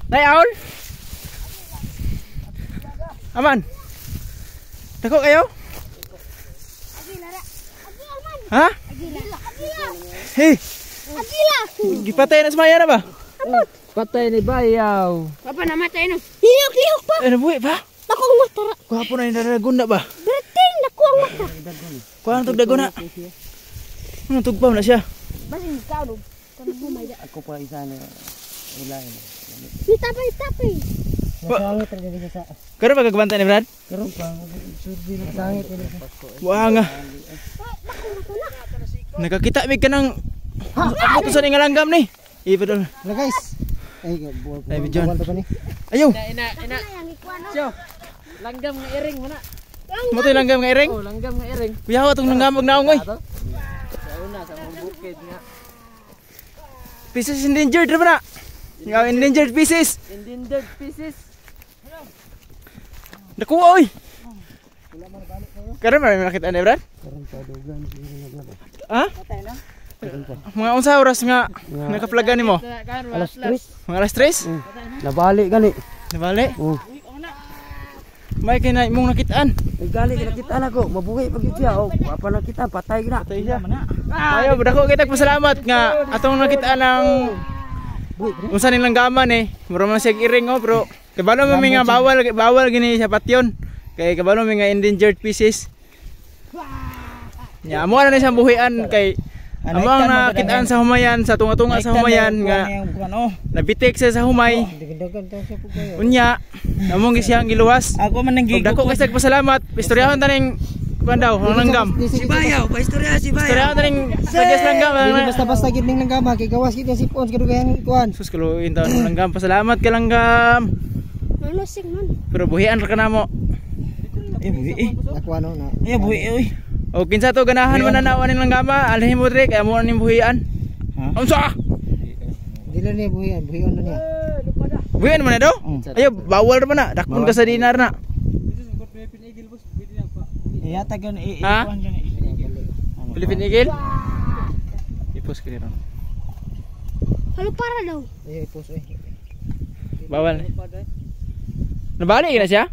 Nay owl? Aman. Dako kayo? Ha? Hey, Agila. Gipatay na sa maya na ba? Patay ni Bayaw. Papa namatay no. Lihok lihok pa. Ay, nabuhi pa? Dako ang mata. Gwapo na yung daragon na ba? Berting dako ang mata. Kuha ang tugdagon na. Ano tugpaw na siya? Basin ka no. Ako pa isa na wala. Ni tapay tapay. Nasangit rin din sa Karon ba kagbantay ni Brad? karon pa survey na sangit rin sa. Buha nga. Nakakita mig ka ng Ano to sa nga langgam ni? Ipa doon. Hello guys. Ay, buwag. Ay, John. Buwag pa ni. Ayaw. Ina, ina. Siyo. Langgam nga iring mo na. Mo to yung langgam nga iring. Oh, langgam nga iring. Kuya atong langgam og naong oy. Sa una sa mga bukid nga. Species endangered ra ba na? Nga endangered species. Endangered species. Nakuha oy. Karon ba may nakita ni Brad? Karon pa dugan siguro na. Ha? Mga unsa oras nga nakaplaga nimo? Alas 3. Mga alas 3? Nabali gani. Nabali? Oh. May kay na imong nakitaan. Ay gali nakita na ko, mabuhi pag yun siya. Oh, apa nakita patay gina. Patay siya. Ayo, dako kita pasalamat nga atong nakitaan ng unsa ning langgaman eh. Mura man siya iring oh, pero kabalo man mi nga bawal bawal gini sa patyon. Kay kabalo mi nga endangered species. Nya amo na ni siyang buhian kay amo ang nakitaan sa humayan sa tunga-tunga sa humayan nga nabitik siya sa humay. Dagan ta siya po kayo. Unya, among siyang giluwas. Ako man nang Ug dako kay sa pasalamat. Istoryahon ta ning kuan daw, ang langgam. Si Bayaw, pa istorya si Istoryahon ta ning tagas langgam. Dili basta-basta gid ning langgama kay gawas gid ang sipon sa kadugayan kuan. Sus kaluin taon mo langgam. Pasalamat ka langgam. Ano sing man. Pero buhian ra ka namo. Eh buhi eh. Nakuha no na. Eh buhi oy. O kinsa to ganahan man na ning langgama, alhin mo dire kay amo ning buhian. Unsa? Dili niya buhian, buhion na niya. Buhian man na daw? Ayo bawal ra man na. Dakpon ka sa dinar na. Iyatagan i Ha? Philippine Eagle? Ipos ka ron. Halo para daw. Ay, pos eh. Bawal. Nabali na siya?